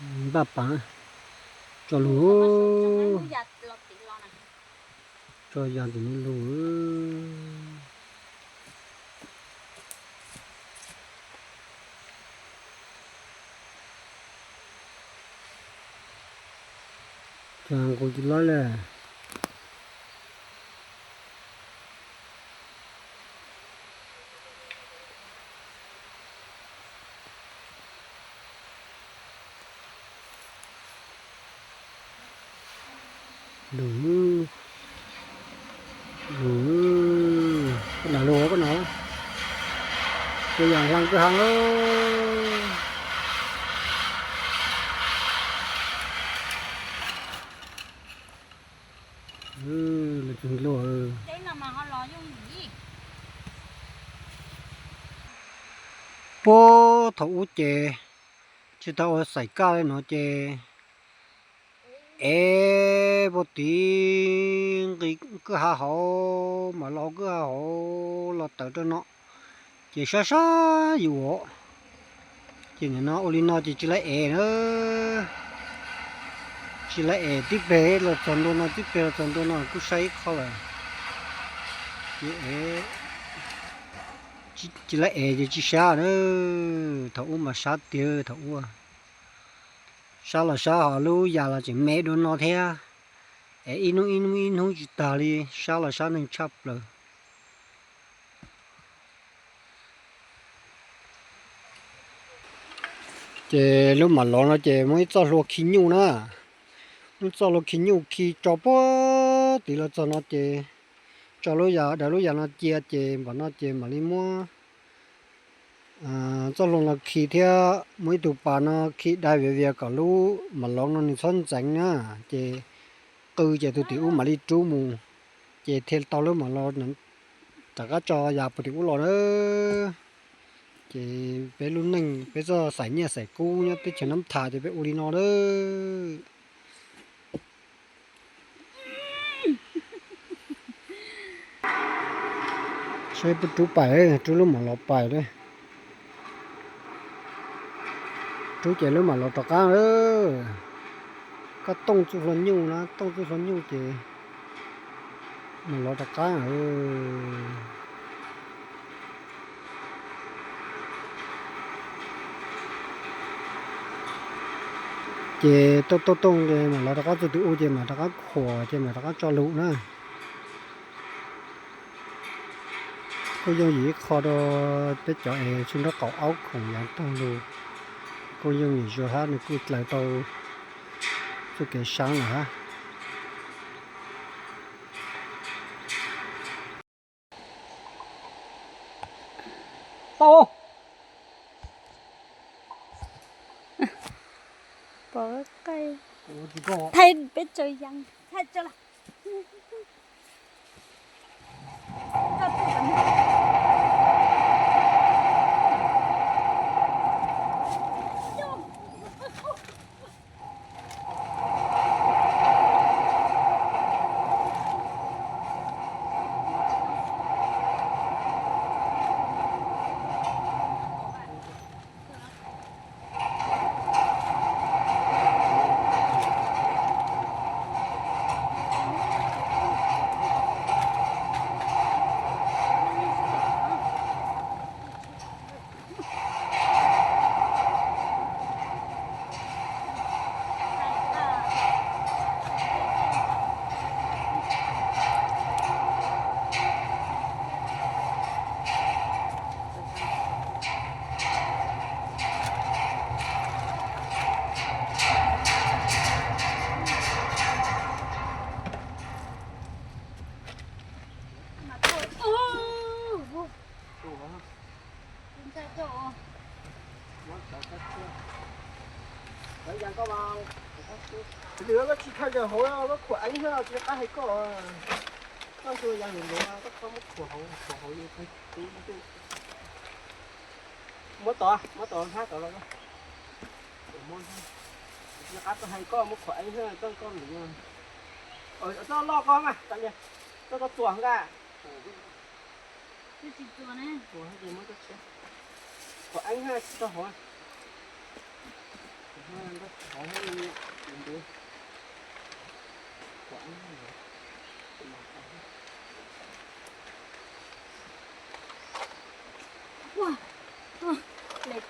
Npaj pav tso lug, tso yas tim no lug. Cov nqus tsis laib le. Lug, lug, koj na lug koj no, tsuas yam hla kwj ha lawm. Puag thaum ub ces tsis tau ua xaim kaj li no ces ev puag tim nqis kwj ha hauv, mam los kwj ha hauv los tawm rau no, ces sab sab yus os. Ces nim no ua li no ces tsis lawv ev na, tsis lawv ev tib peg los txog ntua no, tib peg los txog ntua no kuj sab ib qho lawm. Ces tsis lawv ev ces tsis sab na. Thaum ub mas sab tiag, thaum ub sab los sab ho lub yas los tseem me dua no thiab. Es ib hnub ib hnub ib hnub tsis tag li, sab los sab neeg tshaj plaws. Ces lub mam lov no ces muaj ib txoj hlua khi nyuj na. Muaj ib txoj hlua khi nyuj khi tso puag tim los txog no ces tso lub yas, daws lub yas no cia ces npaum no ces mam li muab txoj hlua no khi thiab muab ib tug pas no khi dai viav vias kom lub mam lov no nws txhob ntxeev na. Ces qw ces tus tim ub mam li rub mus, ces thiaj tau lub mam lov rov qab tso yas puag tim ub los na. Ces peb lub neej peb txoj xaim nyiaj xaim kub nyob teb chaws Nab Thas ces peb ua li no na. Saib puab rub pais, rub lub mam lov pais. Rub ces lub mam lov rov qab. Koj tooj txuj hlua nyuj na, tooj txuj hlua nyuj ces mam lov rov qab. Ces tooj tooj tooj ces mam lov rov qab txug tim u ces mam rov qab khuam ces mam rov qab tso lug na. Kuj yooj yim ib qho rau peb cov es tsw nraub qaum aub khoom yav taug lug. Kuj yooj yim zuag hab, nws kuj dlaws tau txuj kev saab lawm hab. Tau. Pov qaij. Thaij peb tsaws yas, thaij tso lawm. Lwm koj tsis khaws ntawm hauv, koj khuam eeb thiab tsis qab hais koj. Koj xyuas yas lwm lawm, koj txhob muab khuam hauv, khuam hauv yus kawg. Muab tod, muab tod hnab tod los. Tsis qab koj hais koj muab khuam eeb thiab koj koj lwm. Txoj loj koj mas, txoj koj txuas nqa. Khuam eeb thiab tsis tau hauv.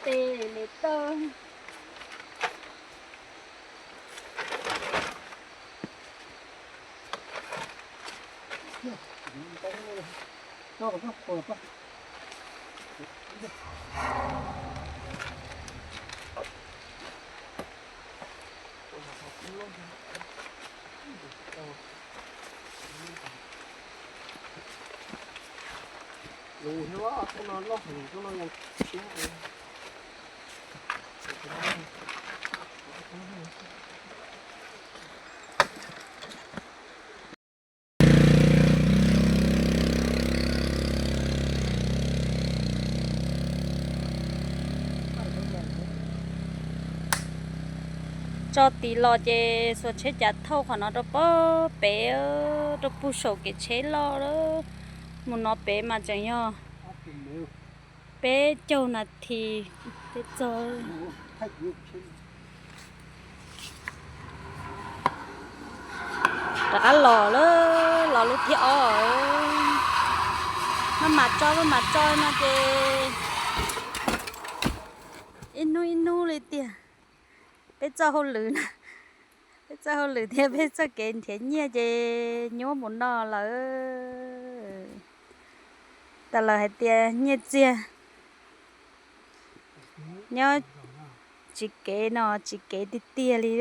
Tes le tawg. Tso tis los ces xuas tsheb cav thauj qhov no rau pem, rau puag saum kev tsheb loj lawm. Mus no pem mas tseem yog peb caug nas this thiaj txog. Rov qab los lawm, los lub thib ob. Maj mam tso, maj mam tso no ces ib hnub ib hnub li tiag. Peb txoj hauj lwm na, peb txoj hauj lwm thiab peb txoj kev nrhiav nyiaj ces nyuaj mus no lawm. Tas lawm hais tias nyiaj txiag nyob tsis kev no tsis kev tiag tiag li.